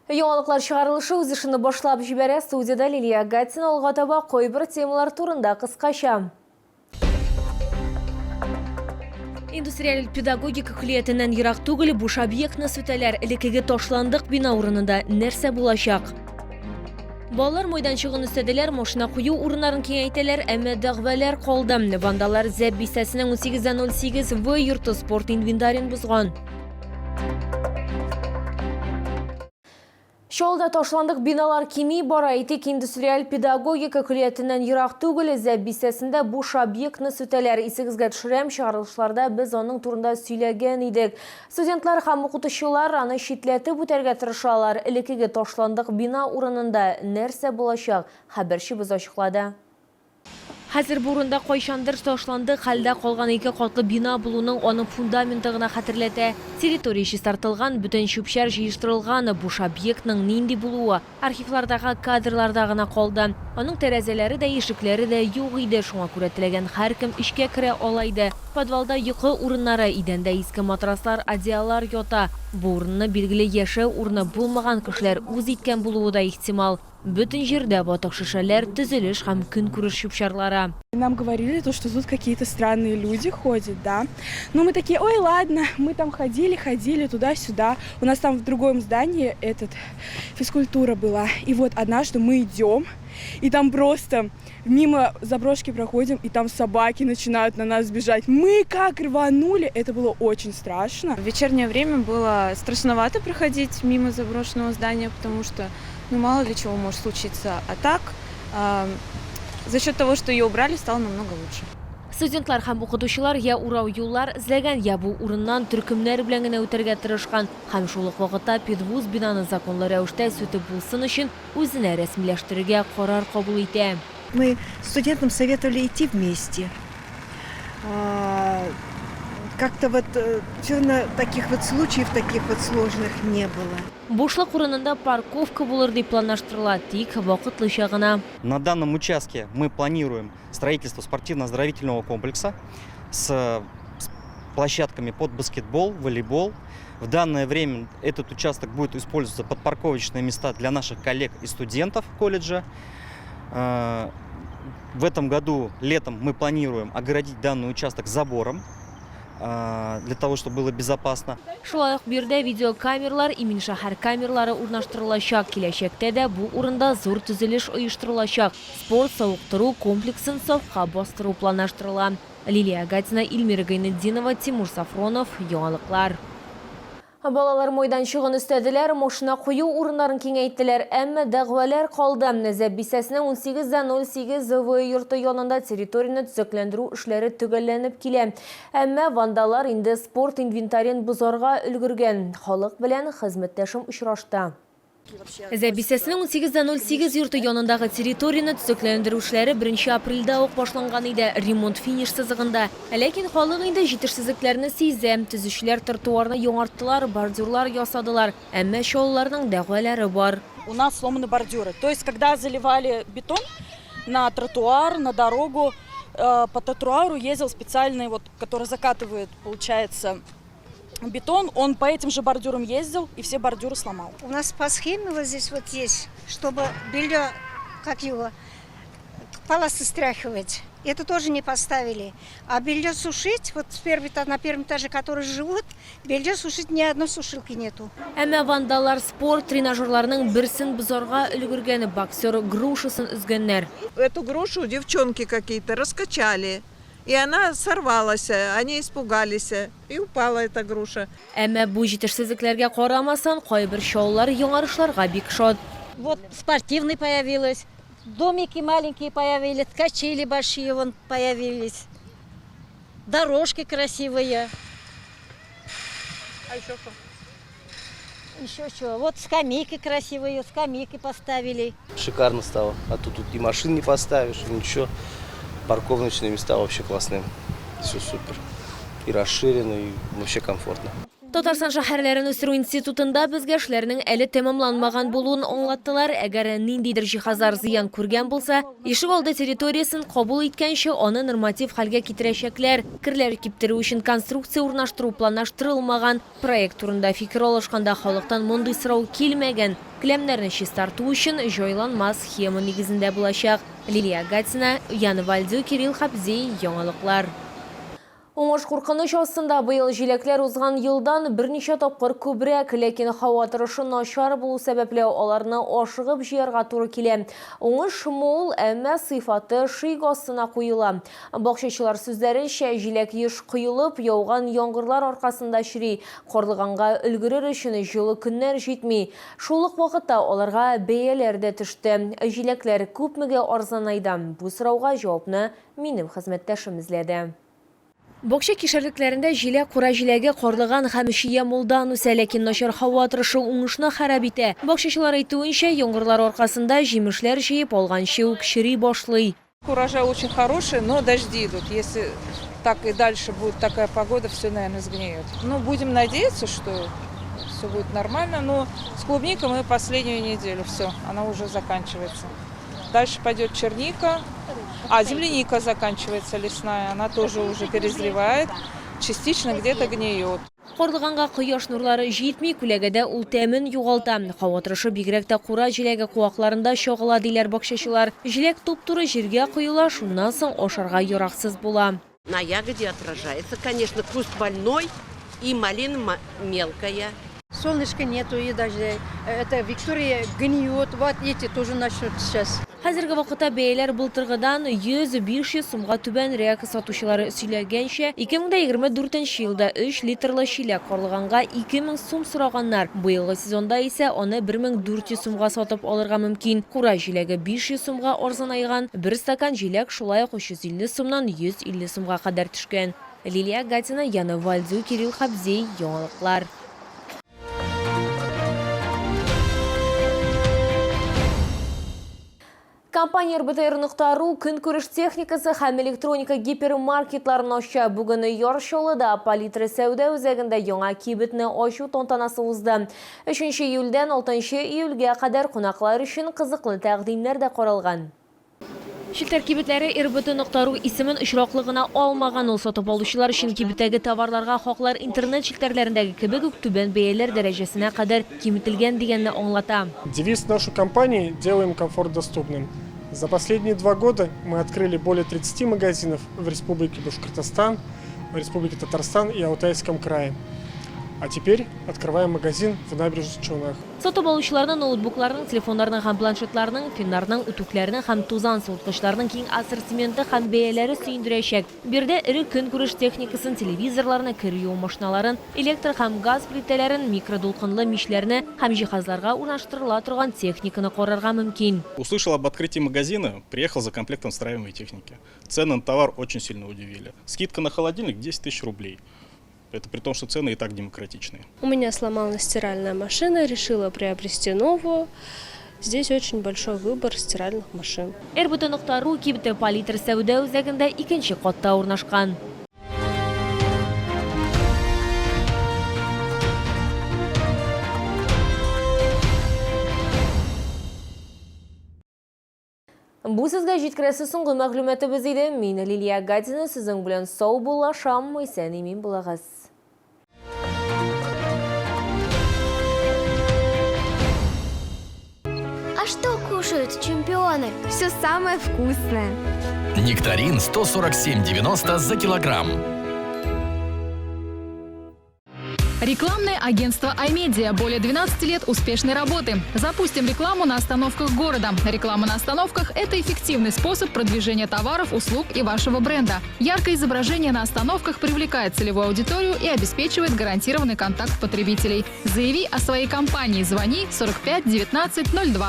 Яңалыклар чыгарылышы үз эшен башлап җибәрә. Студиядә Лилия Гатина алга таба кайбер темалар турында кыскача. Индустриаль педагогика көллиятеннән ерак түгел буш объектны сүтәләр. Элеккеге ташландык бина урынында нәрсә булачак? Балалар майданчыгын өстәделәр, машина кую урыннарын киңәйтәләр, әмма дәгъвалар калды. Вандаллар Зәб бистәсенең 18.08 В йорты спорт инвентарен бозган. Чаллыда ташландык биналар кими бара. Әйтик, индустриаль педагогика көллиятеннән ерак түгел, Зәб бистәсендә буш объектны сүтәләр. Исегезгә төшерәм, чыгарылышларда без аның турында сөйләгән идек. Студентлар һәм укытучылар аны читләтеп үтәргә тырышалар. Элеккеге ташландык бина урынында нәрсә булачак, хәбәрчебез ачыклады. Хәзер бу урында кайчандыр ташландык хәлдә калган ике катлы бина булуның аның фундаменты гына хәтерләтә. Территория чистартылган, бөтен чүп-чар җыештырылган, буш объектның нинди булуы архивлардагы кадрларда гына калды. Аның тәрәзәләре дә, ишекләре дә юк иде, шуңа күрә теләгән һәркем эчкә керә ала иде. Подвалда йокы урыннары, идәндә иске матраслар, одеяллар ята. Бу урынны, билгеле, яшәү урыны булмаган кешеләр үз иткән булуы да ихтимал. Бөтен җирдә ватык шешәләр, төзелеш һәм көнкүреш чүп-чарлары. Нам говорили то, что тут какие-то странные люди ходят, да. Ну мы такие, ой, ладно, мы там ходили, ходили туда-сюда. У нас там в другом здании этот физкультура была. И вот однажды мы идем, и там просто мимо заброшки проходим, и там собаки начинают на нас бежать. Мы как рванули, это было очень страшно. В вечернее время было страшновато проходить мимо заброшенного здания, потому что, ну, мало ли чего может случиться. А так, за счет того, что ее убрали, стало намного лучше. Студентлар һәм укытучылар я урау юллар эзләгән, я бу урыннан төркемнәр белән генә үтәргә тырышкан һәм шул ук вакытта педвуз бинаны законлы рәвештә сүтеп булсын өчен үзенә рәсмиләштерергә карар кабул итә. Мы студентам советовали идти вместе. Как-то вот все равно таких вот случаев, таких вот сложных не было. Бушлык урынында парковка булыр дип планлаштырыла, тик вакытлыча гына. На данном участке мы планируем строительство спортивно-оздоровительного комплекса с площадками под баскетбол, волейбол. В данное время этот участок будет использоваться под парковочные места для наших коллег и студентов колледжа. В этом году летом мы планируем огородить данный участок забором для того, чтобы было безопасно. Шулай ук биредә видеокамералар, имин шәһәр камералары урнаштырылачак. Киләчәктә дә бу урында зур төзелеш оештырылачак. Спорт-савыктыру комплексын сафка бастыру планлаштырыла. Лилия Гатина, Илмира Гайнетдинова, Тимур Сафронов, Яңалыклар. Балалар майданчыгын өстәделәр, машина кую урыннарын киңәйттеләр, әмма дәгъвалар калды. Зәб бистәсенең 18.08 В йорты янында территорияне төзекләндерү эшләре төгәлләнеп килә. Әмма вандаллар инде спорт инвентарен бозарга өлгергән. Халык белән хезмәттәшем очрашты. Зәб бистәсенең 18.08 йорты янындагы территорияне төзекләндерү эшләре 1 апрельдә ук башланган иде. Ремонт финиш сызыгында. Ләкин халык инде җитешсезлекләрне сизә. Төзүчеләр тротуарны яңарттылар, бордюрлар ясадылар. Әмма чаллыларның дәгъвалары бар. У нас сломаны бордюры. То есть, когда заливали бетон на тротуар, на дорогу, по тротуару ездил специальный, вот, который закатывает, получается, бетон, он по этим же бордюрам ездил и все бордюры сломал. У нас по схеме вот здесь вот есть, чтобы белье, как его, паласы стряхивать. Это тоже не поставили. А белье сушить, вот первый, на первом этаже, которые живут, белье сушить ни одной сушилки нету. Әмма вандаллар спорт тренажерларының берсен бозарга өлгергән, боксер грушасын өзгәннәр. Эту грушу девчонки какие-то раскачали. И она сорвалась, они испугались, и упала эта груша. Әмма бу җитешсезлекләргә карамастан, кайбер чаллылар яңарышларга бик шат. Вот спортивный появилась, домики маленькие появились, качели большие вон появились, дорожки красивые. А еще что? Еще что? Вот скамейки красивые, скамейки поставили. Шикарно стало. А то тут и машин не поставишь, и ничего. Парковочные места вообще классные. Все супер. И расширено, и вообще комфортно. Татарстан шәһәрләрен үстерү институтында безгә эшләрнең әле тәмамланмаган булуын аңлаттылар. Әгәр ниндидер җиһазлар зыян күргән булса, ишек алды территориясен кабул иткәнче аны норматив хәлгә китерәчәкләр. Керләр киптерү өчен конструкция урнаштыру планлаштырылмаган. Проект турында фикер алышканда халыктан мондый сорау килмәгән. Келәмнәрне чистарту өчен җайланма схема нигезендә булачак. Лилия Гатина, Яна Вальдю, Кирилл Хабзей, Яңалыклар. Уңыш куркыныч астында, быел җиләкләр узган елдан берничә тапкыр күбрәк, ләкин һава торышы начар булу сәбәпле, аларны ашыгып җыярга туры килә. Уңыш мул, әмма сыйфаты шик астына куела. Бакчачылар сүзләренчә, җиләк еш коелып, яуган яңгырлар аркасында чери. Карлыганга өлгерер өчен җылы көннәр җитми. Шул ук вакытта аларга бәяләр дә төште. Җиләкләр күпмегә арзанайды? Бу сорауга җавапны минем хезмәттәшем эзләде. Бакча кишәрлекләрендә җиләк, кура җиләге, карлыган һәм чия мулдан үсә, ләкин начар һава торышы уңышны харап итә. Бакчачылар әйтүенчә, яңгырлар аркасында җимешләр җыеп алганчы үк чери башлый. Урожай очень хороший, но дожди идут. Если так и дальше будет такая погода, все, наверное, сгниет. Ну, будем надеяться, что все будет нормально. Но с клубникой мы последнюю неделю, все, она уже заканчивается. Дальше пойдет черника, а земляника заканчивается лесная, она тоже уже перезревает, частично где-то гниет. Карлыганга кояш нурлары җитми, күләгәдә ул тәмен югалта. Һава торышы бигрәк тә кура җиләге куакларында чагыла, диләр бакчачылар. Җиләк туп-туры җиргә коела, шуннан соң ашарга яраксыз була. На ягоде отражается, конечно, куст больной и малина мелкая. Солнышка нету и даже это Виктория гниет, вот эти тоже начнут сейчас. Хәзерге вакытта бәяләр былтыргыдан 100-500 сумга түбәнрәк. Сатучылар сөйләгәнчә, 2024 елда 3 литрлы чиләк карлыганга 2000 сум сораганнар. Быелгы сезонда исә аны 1400 сумга сатып алырга мөмкин. Кура җиләге 500 сумга арзанайган, бер стакан җиләк шулай ук 350 сумнан 150 сумга кадәр төшкән. Лилия Гатина, Яна Вальдю, Кирилл Хабзей, Яңалыклар. Компания РБТР.ру көнкүреш техникасы һәм электроника гипермаркетларын ача. Бүген Яр Чаллыда Палитра сәүдә үзәгендә яңа кибетне ачу тантанасы узды. 3 июльдән 6 июльгә кадәр кунаклар өчен кызыклы тәкъдимнәр дә каралган. Челтәр кибетләре РБТ.ру исемен очраклы гына алмаган. Ул сатып алучылар өчен кибеттәге товарларга хаклар интернет челтәрләрендәге кебек үк түбән бәяләр дәрәҗәсенә кадәр киметелгән дигәнне аңлата. Девиз нашей компании «Делаем комфорт доступным». За последние 2 года мы открыли более 30 магазинов в Республике Башкортостан, в Республике Татарстан и Алтайском крае. А теперь открываем магазин в Набережных Челнах. Сатып алучыларны ноутбукларның, телефоннарның һәм планшетларның, феннарның, үтүкләрнең һәм тузан суыткычларның киң ассортименты һәм бәяләре сөендерәчәк. Биредә эре көнкүреш техникасын, телевизорларны, кер юу машиналарын, электр һәм газ плитәләрен, микродулкынлы мичләрне һәм җиһазларга урнаштырыла торган техниканы карарга мөмкин. Услышал об открытии магазина, приехал за комплектом встраиваемой техники. Цены на товар очень сильно удивили. Скидка на холодильник 10 тысяч рублей. Это при том, что цены и так демократичные. У меня сломалась стиральная машина, решила приобрести новую. Здесь очень большой выбор стиральных машин. РБТ.ру кибете Палитра сәүдә үзәгендә икенче катта урнашкан. Бу сезгә җиткерәсе соңгы мәгълүматыбыз иде. Мин Лилия Гатина сезнең белән саубуллашам. Исән-имин булыгыз. А что кушают чемпионы? Все самое вкусное. Нектарин 147,90 за килограмм. Рекламное агентство «Аймедиа». Более 12 лет успешной работы. Запустим рекламу на остановках города. Реклама на остановках – это эффективный способ продвижения товаров, услуг и вашего бренда. Яркое изображение на остановках привлекает целевую аудиторию и обеспечивает гарантированный контакт потребителей. Заяви о своей компании. Звони 45 19 02.